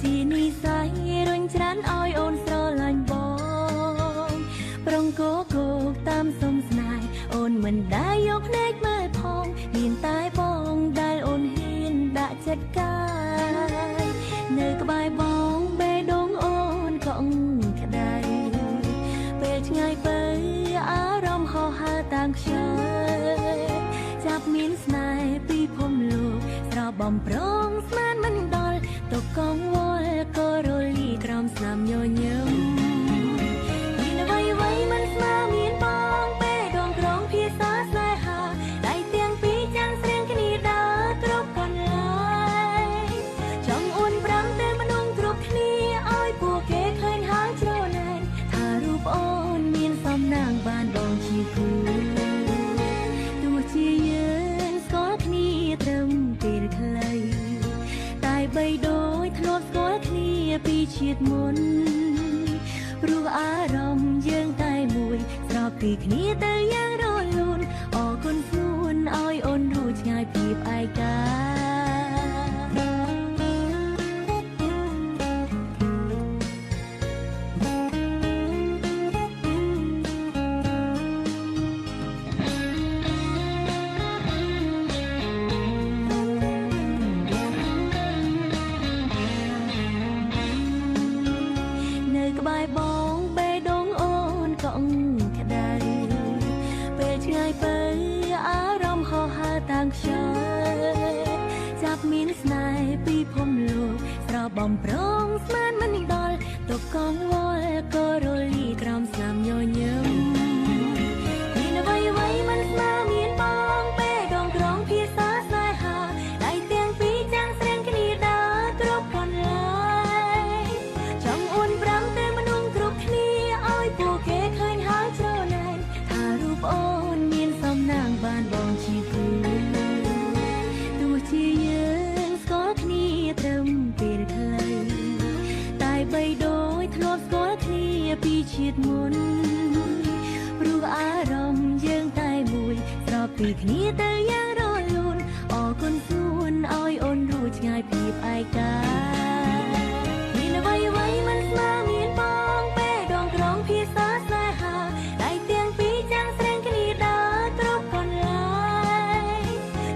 ជានិស័យរុញច្រានឲ្យអូនស្រឡាញ់បងប្រងគោគោកតាមសុំស្នេហ៍អូនមិនដែលយកភ្នែកមើលផងមានតែបងដែលអូនហ៊ានដាក់ចិត្តកាយនៅក្បែរបងបេះដូងអូនកក់ក្ដៅពេលឆ្ងាយទៅអារម្មណ៍ហោះហើរតាមខ្យល់ចាប់មានស្នេហ៍ពីភពលោកស្របំប្រងស្មានមិនដល់ទុកកងវល់ក៏រលីក្រោមស្នាមញញឹមមានអ្វីអ្វីមិនស្មើមានបងពេលដងក្រងភាសាស្នេហាដៃទាំងពីរចាំងស្រៀងគ្នាដើរគ្រប់កន្លែងចង់អួនប្រាំតែមនុស្សគ្រប់គ្នាឲ្យពួកគេឃើញហើយច្រណែនថារូបអូនមានសំណាងបានបងជាគូទោះជាយើងស្គាល់គ្នាត្រឹមពេលខ្លីតែបីដូចធ្លាប់ស្គាល់គ្នាពីជាតិមុនព្រោះអារម្មណ៍យើងតែមួយស្របពីគ្នាទៅយ៉ាងរលូនអរគុណស្ងួនឲ្យអូនរួចឆ្ងាយពីឯកានៅក្បែរបងបេះដូងអូនកក់ក្ដៅពេលឆ្ងាយទៅអារម្មណ៍ហោះហើរតាមខ្យល់ចាប់មានស្នេហ៍ពីភពលោកស្របំប្រងស្មានមិនដល់ទុកកងវល់ក៏រលីក្រោមស្នាមញញឹមមានអ្វីអ្វីមិនស្មើមានបងពេលដងក្រងភាសាស្នេហាដៃទាំងពីរចាំងស្រៀងគ្នាដើរគ្រប់កន្លែងចង់អួនប្រាំតែមនុស្សគ្រប់គ្នាឲ្យពួកគេឃើញហើយច្រណែនថារូបអូនមានសំណាងបានបងជាគូទោះជាយើងស្គាល់គ្នាត្រឹមពេលខ្លីតែបីដូចធ្លាប់ស្គាល់គ្នាពីជាតិមុនព្រោះអារម្មណ៍យើងតែមួយស្របពីគ្នាទៅយ៉ាងរលូនអរគុណស្ងួនឲ្យអូនរួចឆ្ងាយពីឯកាមានអ្វីអ្វីមិនស្មើមានបងពេលដងក្រងភាសាស្នេហាដៃទាំងពីរចាំងស្រៀងគ្នាដើរគ្រប់កន្លែង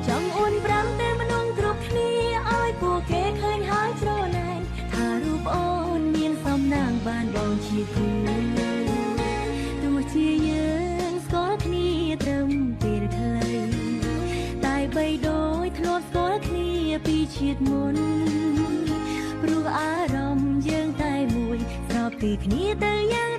ចង់អួនប្រាំតែមនុស្សគ្រប់គ្នាឲ្យពួកគេឃើញហើយច្រណែនថារូបអូនមានសំណាងបានបងជាគូទោះជាយើងស្គាល់គ្នាត្រឹមពេលខ្លីតែបីដូចធ្លាប់ស្គាល់គ្នាពីជាតិមុនព្រោះអារម្មណ៍យើងតែមួយស្របពីគ្នាទៅយ៉ាង